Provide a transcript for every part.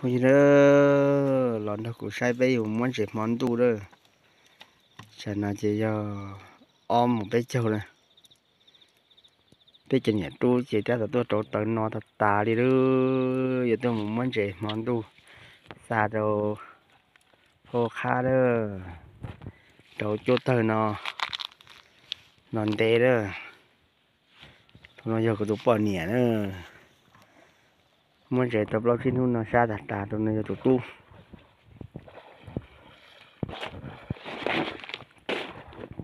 Ua li los nrog kuv saib peb yuav muab ntses hmo ntuj lawm. Tsam no ces yog ob moos peb caug lawm. Peb cov niam tub ces tab tom tuaj rauv taws no tas tas li lawm, yuav tuaj mus muab ntses hmo ntuj xa rau phab qhab lawm, rau cuab tawg no, no ntev lawm. Tus no yog kuv tus poj niam na. Muab ntses tau plaub tsib hnub no sab tas tas, tus no yog tus tub.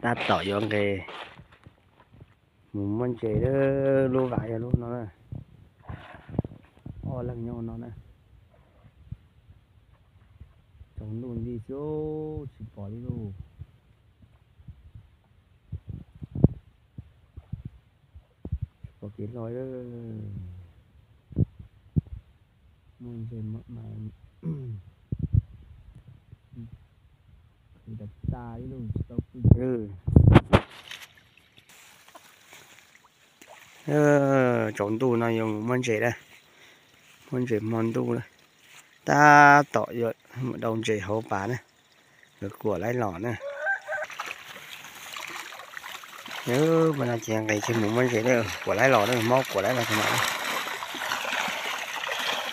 Tab tom yuav nqes mus muab ntses lawm, lub vas yog lub no na. Ob leeg nyob no na. Tsaus ntuj nti xwb tsis pom li lauj. Tsis pom kev hlo. Muaj ntses mas khwv tas tas li lauj, tsis tau pw. Tsaus ntuj no yuav mus muab ntses lawm, muab ntses hmo ntuj lawm. Tab tom yuav mus dau ntses hauv pas na, kuam laib los na. Ua no ces nqis kiag mus muab ntses na, kuam laib los na, mob kuam laib los tag mam.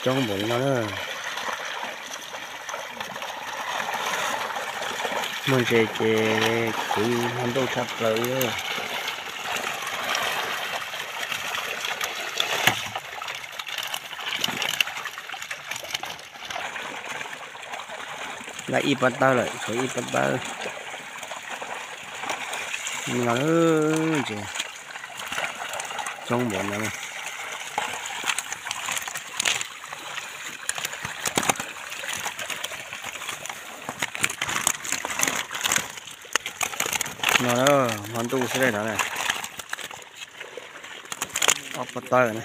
Coob npaum li no na. Muaj ntses ces khwv hmo ntuj tshaj plaws li. Lawm ib pob tawb lawm, tshuav ib pob tawb. No, ntses coob npaum no. No, hmo ntuj xwb no na. Ob pob tawb na.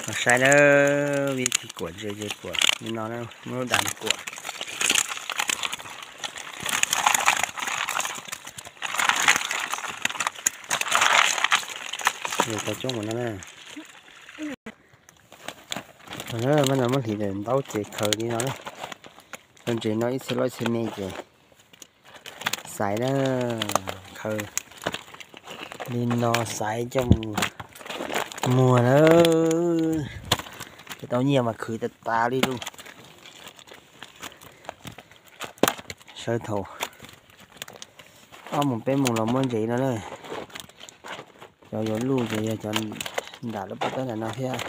Los saib na, vib thib kuam ntses ces kuam li no na, muab lub das kuam. Tau coob ua no na. Mas no muab hliv ntawm ntaub ces khaws li no na. Cov ntses no ib txhia loj ib txhia me ces xaiv na, khaws li no xaiv coj mus muag na. Ces tau nyiaj mas khwv tas tas li lauj. Sawv thaum ob moos peb moos los muab ntses no na. Cov yuav luj ces yog cov nram lub pob tawb nram no thiab.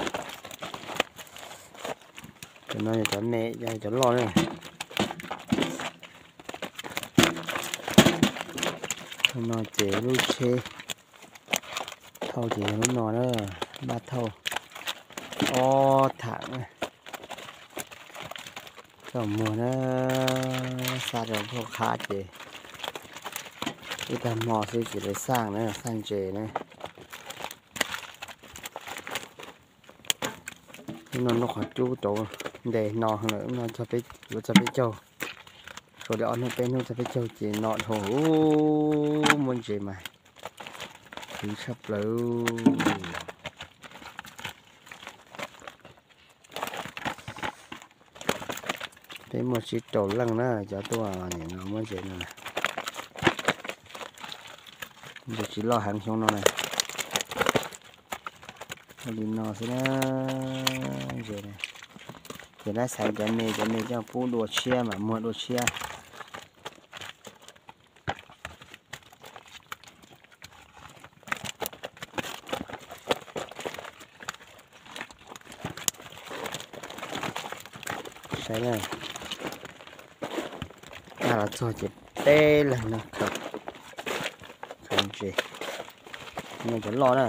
Cov no yog cov me, cov loj na. No ces lub tsheb thauj ces yog lub no na, npaj thauj ob tham na. Coj muag na, xa rau phab qhab ces ib tag hmo xwb ces lawv xaj na, xaj ntses na. Hnub no noj qhov cub rau ntes no lawm, no yuav txog peb caug, tshuav li ob hnub peb hnub txog peb caug ces no dhau. Muaj ntses mas khwv tshaj plaws. Peb muaj tsib rau leej na, cov tuaj nim no muab ntses no. Ntses tsis loj heev xyoo no na. Li no xwb na. Ntses, ces lawv xaiv cov me, cov me coj pub dua tshiab mas muag dua tshiab. Saib na, nqa los txog ces peb leeg no khaws ntses. No cov loj na,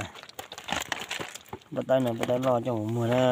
pob tawb no pob tawb loj coj mus muag na.